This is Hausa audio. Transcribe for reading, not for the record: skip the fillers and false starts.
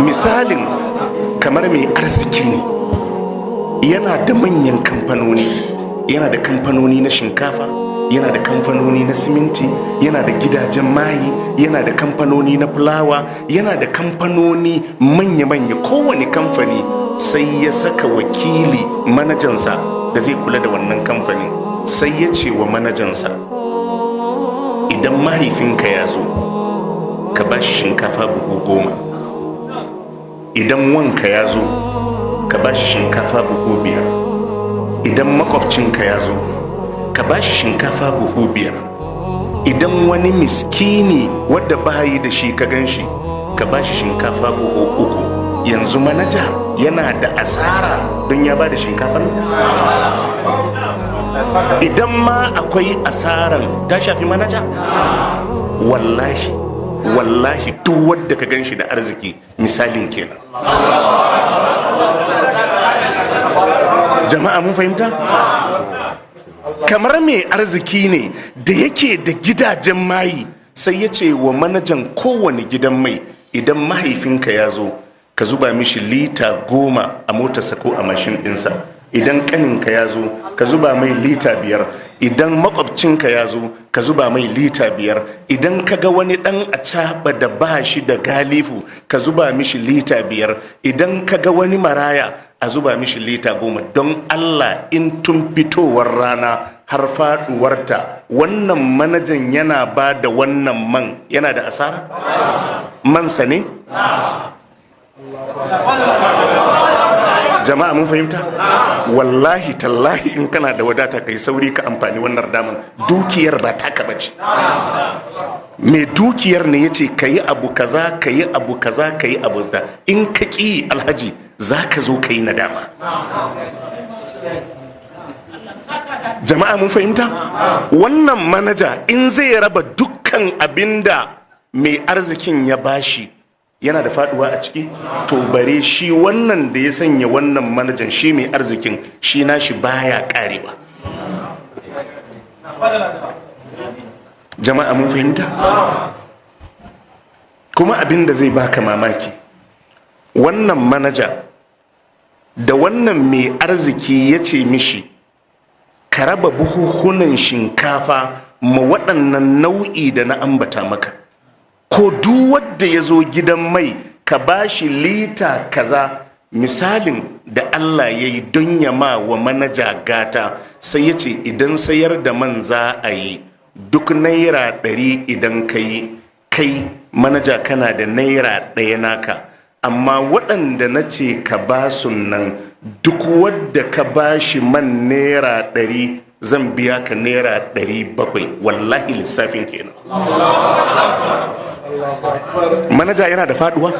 Misalin kamar mai arziki ne, yana da manyan kamfanoni, yana da kamfanoni na shinkafa, yana da kamfanoni na siminti, yana da gidajen mayi, yana da kamfanoni na fulawa, yana da kamfanoni manya-manya. Kowane kamfani sai ya saka wakili, manajansa da zai kula da wannan kamfanin. Sai ya ce wa manajansa, "Idan mahaifinka ya zo, ka ba shi shinkafa buhu 10. Idan wanka ya zo, ka ba shi shinkafa buhu 5. Idan makwabcinka ya zo, ka ba shi shinkafa buhu 5. Idan wani miskini wadda bayi da shi ka gan shi, ka ba shi shinkafa buhu 3." Yanzu manaja yana da asara don ya ba da shinkafar? Idan ma akwai asaran, ta shafi manaja? Wallahi, wallahi, duk wadda ka gan shi da arziki, misalin kenan. Jama'a mun fahimta? Kamar mai arziki ne da yake da gidajen mayi, sai ya ce wa manajan kowane gidan mai, "Idan mahaifinka ya zo, ka zuba mishi lita 10 a motarsa ko a mashin ɗinsa. Idan ƙaninka ya zo, ka zuba mai lita 5. Idan makwabcinka ya zo, ka zuba mai lita 5. Idan ka ga wani ɗan acaɓa da ba shi da galifu, ka zuba mishi lita 5. Idan ka ga wani maraya, a zuba mishi lita 10." Don Allah, in tun fitowar rana har faduwarta wannan manajan yana ba da wannan man, yana da asara? Mansa ne? Jama'a mun fahimta? Wallahi tallahi, in kana da wadata, kai sauri ka amfani wannan daman. Dukiyar ba taka bace, mai dukiyar ne yace ka yi abu kaza, ka yi abu kaza, ka yi abu da in ka ƙi, alhaji, za ka zo ka yi nadama. Jama'a mun fahimta? Wannan manaja in zai raba dukkan abinda mai arzikin ya bashi, yana da faduwa a ciki? To bare shi wannan da ya sanya wannan manajan, shi mai arzikin, shi nashi baya karewa. Jama'a mun fahimta? Kuma abin da zai baka mamaki, wannan manaja da wannan mai arziki ya ce mishi ka raba buhuhunan shinkafa ma waɗannan nau'i da na ambata maka, ko duk wanda ya zo gidan mai ka ba shi lita kaza, misalin da Allah ya yi don ya ma wa manaja gata, sai ya ce idan sayar da man za a yi, duk naira 100 idan ka yi, kai manaja kana da naira 1 naka. Amma waɗanda na ce ka ba su nan, duk wadda ka ba shi man naira 100, zan biya ka naira 700. Wallahi lissafin kenan. Manaja yana da faduwa?